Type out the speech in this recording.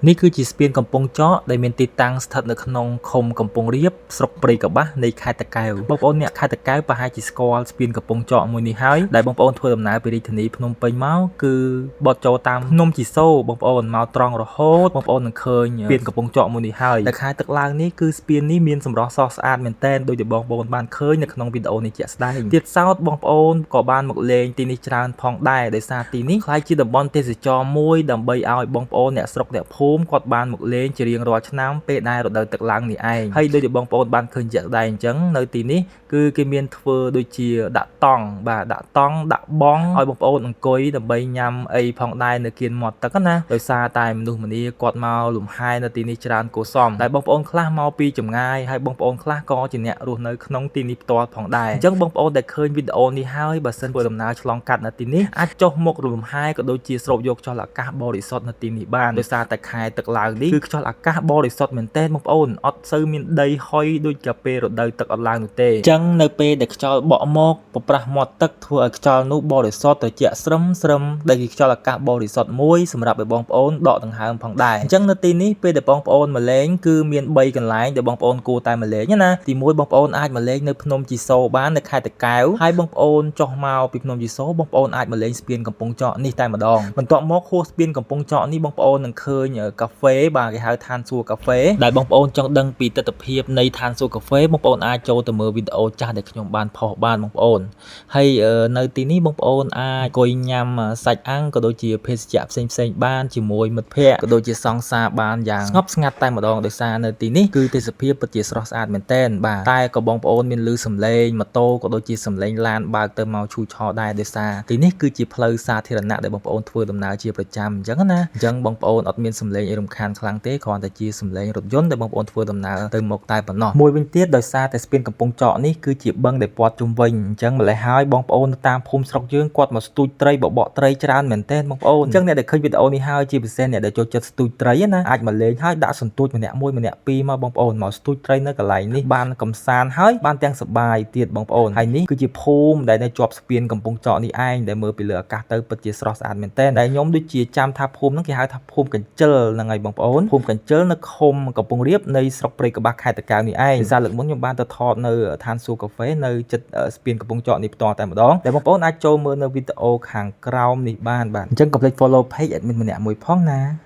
នេះគឺជាស្ពានកំពង់ចកដែលមានទីតាំងស្ថិតនៅក្នុងឃុំកំពង់រាបស្រុកព្រៃកប្បាសនៃខេត្តតាកែវបងប្អូនអ្នកខេត្តតាកែវប្រហែលជាស្គាល់ស្ពានកំពង់ចកមួយនេះហើយដែលបងប្អូនធ្វើដំណើរពីរាជធានីភ្នំពេញមកគឺបត់ចូលតាមភ្នំជីសូបងប្អូនមកត្រង់រហូតបងប្អូននឹងឃើញស្ពានកំពង់ចកមួយនេះហើយដែលខែទឹកឡើងនេះគឺស្ពាននេះមានសម្រស់ស្រស់ស្អាតមែនទែនដោយដែលបងប្អូនបានឃើញនៅក្នុងវីដេអូនេះជាក់ស្ដែងទៀតសោតបងប្អូនក៏បានមកលេងទីនេះច្រើនផងដែរដោយសារទីនេះក្លាយជាតំបន់ទេសចរមួយដើម្បីឲ្យបងប្អូនអ្នកស្រុកអ្នកភូមិគាត់បានមកលេងជារៀងរាល់ឆ្នាំពេលដែលរដូវទឹកឡើងនេះឯងហើយដោយដែលបងប្អូនបានឃើញជាក់ស្ដែងអញ្ចឹងនៅទីនេះគឺគេមានធ្វើដូចជាដាក់តង់បាទដាក់តង់ដាក់បង់ឲ្យបងប្អូនអង្គុយដើម្បីញ៉ាំអីផងដែរនៅគៀនមាត់ទឹកណាដោយសារតែមនុស្សម្នាគាត់មកលំហែនៅទីនេះច្រើនគួរសមតែបងប្អូនខ្លះមកពីចម្ងាយហើយបងប្អូនខ្លះក៏ជាអ្នករស់នៅក្នុងទីនេះផ្ទាល់ផងដែរអញ្ចឹងបងប្អូនដែលឃើញវីដេអូនេះហើយបើសិនធ្វើដំណើរឆ្លងកាត់នៅទីនេះអាចចុះមករំហែក៏ដូចជាស្រូបយកខ្យល់អាកាសបរិសុទ្ធនៅទីនេះបានដោយសារតែខែទឹកឡើងនេះគឺខ្យល់អាកាសបរិសុទ្ធមែនទែនបងប្អូនអត់សូវមានដីហុយដូចកាពេលរដូវទឹកអត់ឡើងនោះទេអញ្ចឹងនៅពេលដែលខ្យល់បក់មកប្រប្រាស់មាត់ទឹកធ្វើឲ្យខ្យល់នោះបរិសុទ្ធត្រជាក់ស្រឹមស្រឹមដែលជាខ្យល់អាកាសបរិសុទ្ធមួយសម្រាប់ឲ្យបងប្អូនដកដង្ហើមផងដែរអញ្ចឹងនៅទីនេះពេលដែលបងប្អូនមកលេងគឺមាន3កន្លែងដែលបងប្អូនគួរតែមកលេងណាទី1បងប្អូនអាចមកលេងនៅភ្នំជីសូបាននៅខេត្តតាកែវហើយបងប្អូនចុះមកពីភ្នំជីសូបងប្អូនអាចមកលេងស្ពានកំពង់ចកនេះតែម្ដងបន្ទាប់មកហួសស្ពានកំពង់ចកនេះបងប្អូននឹងឃើញកាហ្វេបាទគេហៅឋានសួគ៌កាហ្វេដែលបងប្អូនចង់ដឹងពីទិដ្ឋភាពនៃឋានសួគ៌កាហ្វេបងប្អូនអាចចូលទៅមើលវីដេអូចាស់ដែលខ្ញុំបានផុសបានបងប្អូនហើយនៅទីនេះបងប្អូនអាចអង្គុយញ៉ាំសាច់អាំងក៏ដូចជាភេសជ្ជៈផ្សេងៗបានជាមួយមិត្តភ័ក្តិក៏ដូចជាសង្សារបានយ៉ាងស្ងប់ស្ងាត់តែម្ដងដោយសារនៅទីនេះគឺទេសភាពពិតជាស្រស់ស្អាតមែនទែនបាទតែក៏បងប្អូនមានឮសំឡេងម៉ូតូក៏ដូចជាសំឡេងឡានបើកទៅមកឈូឆរដែរដោយសារទីនេះគឺជាផ្លូវសាធារណៈដែលបងប្អូនធ្វើដំណើរជាប្រចាំអញ្ចឹងណាអញ្ចឹងបងប្អូនអត់មានសំឡេងអីរំខានខ្លាំងទេគ្រាន់តែជាសំឡេងរថយន្តដែលបងប្អូនធ្វើដំណើរទៅមកតែប៉ុណ្ណោះមួយវិញទៀតដោយសារតែស្ពានកំពង់ចកនេះគឺជាបឹងដែលព័ទ្ធជុំវិញអញ្ចឹងម្ល៉េះហើយបងប្អូននៅតាមភូមិស្រុកយើងគាត់មកស្ទូចត្រីបបកត្រីច្រើនមែនទែនបងប្អូនអញ្ចឹងអ្នកដែលឃើញវីដេអូនេះហើយជាពិសេសអ្នកដែលចូលចិត្តស្ទូចត្រីណាអាចមកលេងហើយដាក់សន្ទូចម្នាក់មួយម្នាក់ពីរមកបងប្អូនមកស្ទូចត្រីនៅកន្លែងនេះបានកំសាន្តហើយបានទាំងសប្បាយទៀតបងប្អូនហើយនេះគឺជាភូមិដែលនៅជាប់ស្ពានកំពង់ចកនេះឯងដែលមើលពីលើអាកាសទៅពិតជាស្រស់ស្អាតមែនទែនដែលខ្ញុំដូចជាចាំថាភូមិហ្នឹងគេហៅថាភូមិកញ្ជិលហ្នឹងហើយបងប្អូនភូមិកញ្ជិលនៅឃុំកំពង់រាបនៃស្រុកព្រៃកប្បាសខេត្តតាកែវនេះឯងភាសាលើកមុនខ្ញុំបានទៅថតនៅឋានសួគ៌កាហ្វេនៅជិតស្ពានកំពង់ចកនេះផ្ទាល់តែម្ដងដែលបងប្អូនអាចចូលមើលនៅវីដេអូខាងក្រោមនេះបានបាទអញ្ចឹងកុំភ្លេច follow page admin ម្នាក់មួយផងណា។